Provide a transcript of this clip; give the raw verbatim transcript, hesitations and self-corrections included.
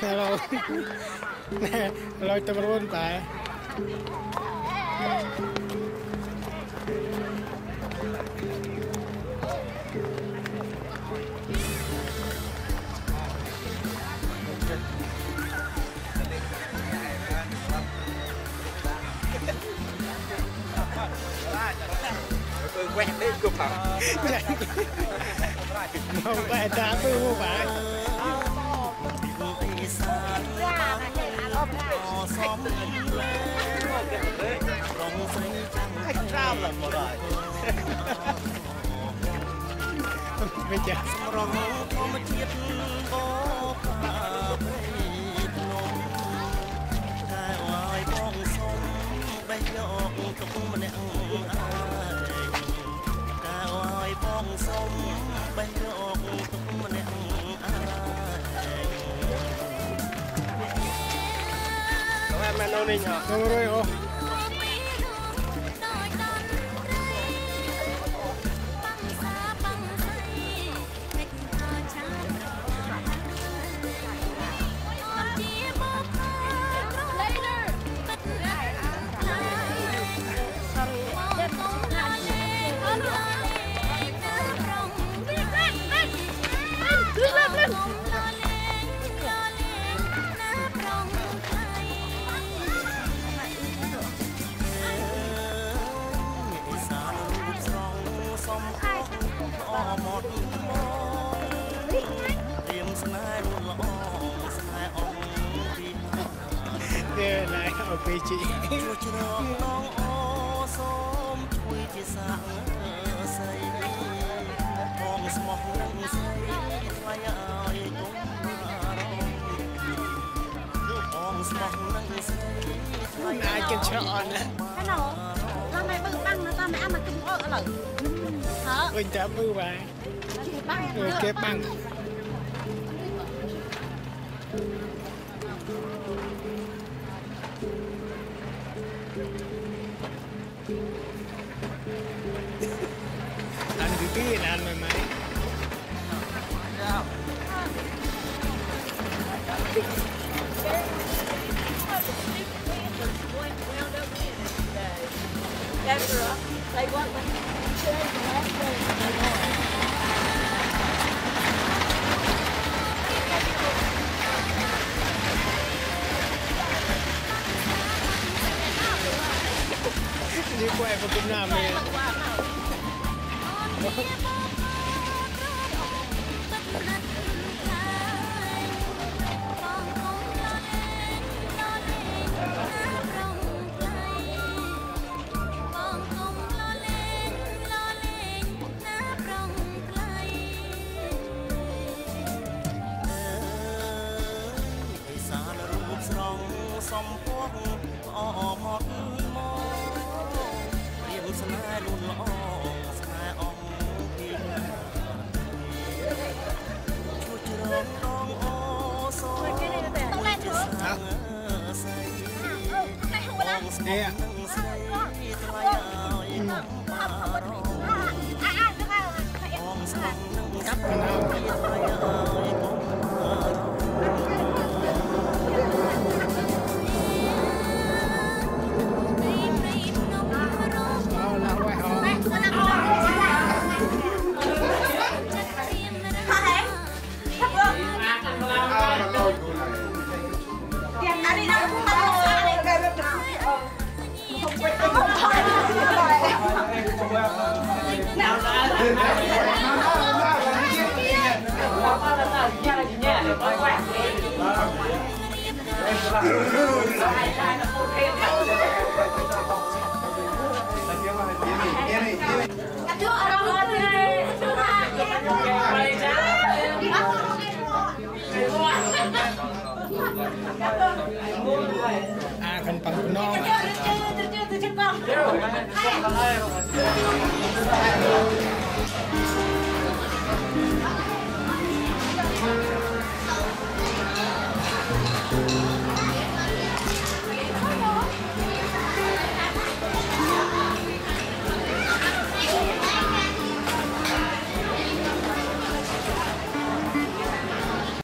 Hello. Hello, tâm run pa. Mong ƀă ta ƀư mong ƀă. Bây giờ. អើយ គិតច្រើនណាស់ Hello. Lăng mày bự băng nó tao mày ăn mà chung ớt lẩu. Hả? Ôi, chả bự mà. Băng. Ôi, kia băng. Ăn tí tí, ăn mày mày. Đi quay vào Việt Nam này. A, khân păng Bunong.